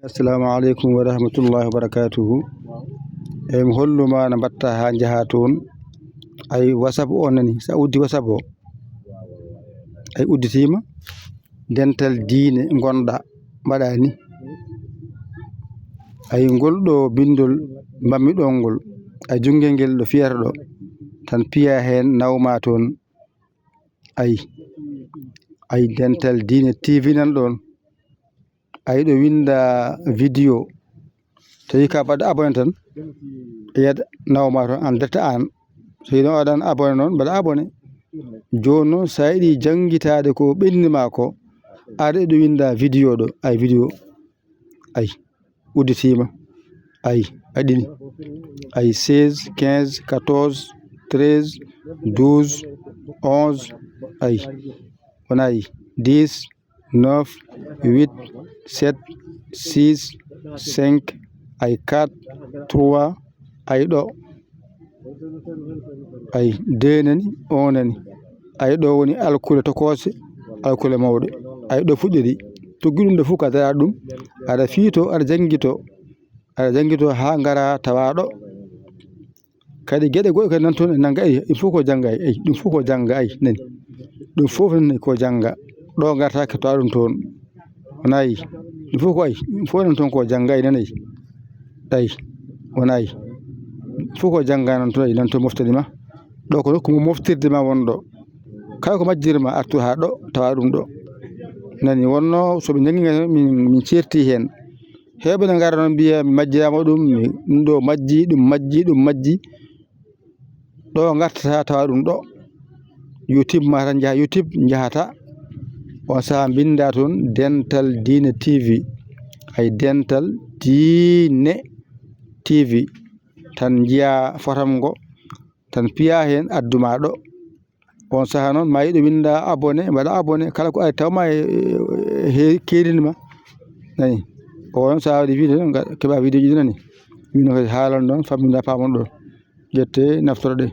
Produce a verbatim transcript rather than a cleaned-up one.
Assalamu aleykum wa rahmatullahi wa barakatuhu. Eyi, mi holluma no mbatta ha njaha toon. Ay, WhatsApp o nani, sa uddi WhatsApp o, ay udditima, dental diine ngonɗa, mbaɗa ni. Ay, ngol ɗo bindol mbammi ɗon ngol, ay junngel ngel ɗo fiyata ɗo, tan piya heen, nawma toon. Ay, ay, dental diine T V nan ɗon. Ay, ɗo winda vidéo. Tawi ka mbaɗa abonné tan, yad nawma toon en direct aan. So yiɗon waɗan abonné noon, mbaɗa abonné. Jooni noon, sa yiɗi janngitaade ko ɓenni ma ko, aɗa ɗo winda vidéo ɗo, ay, vidéo. Ay, udditima. Ay, aɗini. Ay, seize, quinze, quatorze, treize, douze, onze, ay, wona ay, dix, neuf, huit, sept, six, cinq, ay, quatre, trois, ay, ɗo, ay, deux nani, un nani. Ay, ɗo woni alkule tokoose, alkule mawɗe. Ay, ɗo fuɗɗori. Tuggi ɗum ɗo fof ka dara ɗum, aɗa fiito, aɗa janngito, aɗa janngito haa ngara tawa ɗo. Kadi geɗe goɗɗe kadi nan toon e nannga, ay, ɗum fof ko jannga, ay, ay, ɗum fof ko jannga, ay, nani. Ɗum fof nani ko jannga. Ɗo ngarta ko tawa ɗum toon. Wona ay. Ɗum fof ko ay. Ɗum fof nan toon ko jannga, ay, nani, ay. Ay, wona ay. Ɗum fof ko jannga nan toon, ay, nan toon moftani ma. Ɗo ko nokku mo moftirde ma won ɗo. Kala ko majjirma artu haa ɗo, tawa ɗum ɗo. Nani, wonno so ɓe njanngi min, min ceerti heen. Heewɓe ne ngara noon mbiya mi majjiraama ɗum, mi, ɗum ɗo majji, ɗum majji, ɗum majji. Ɗo ngartata tawa ɗum ɗo. YouTube ma tan njaha YouTube njahata. On saha mbinnda toon Dental Diine T V. Ay Dental Diine T V. Tan njiya fotam ngo, tan piya heen adduma ɗo. On saha noon ma yiɗo winnda abonné, mbaɗa abonné. Kala ko ari tawma e, e, e keerindi ma. Nani? On saha waɗi vidéo, nga-, keɓa vidéo ji ɗi nani? Wino kadi haalon ɗon, famminda paamon ɗon. Ƴette, naftoro ɗe.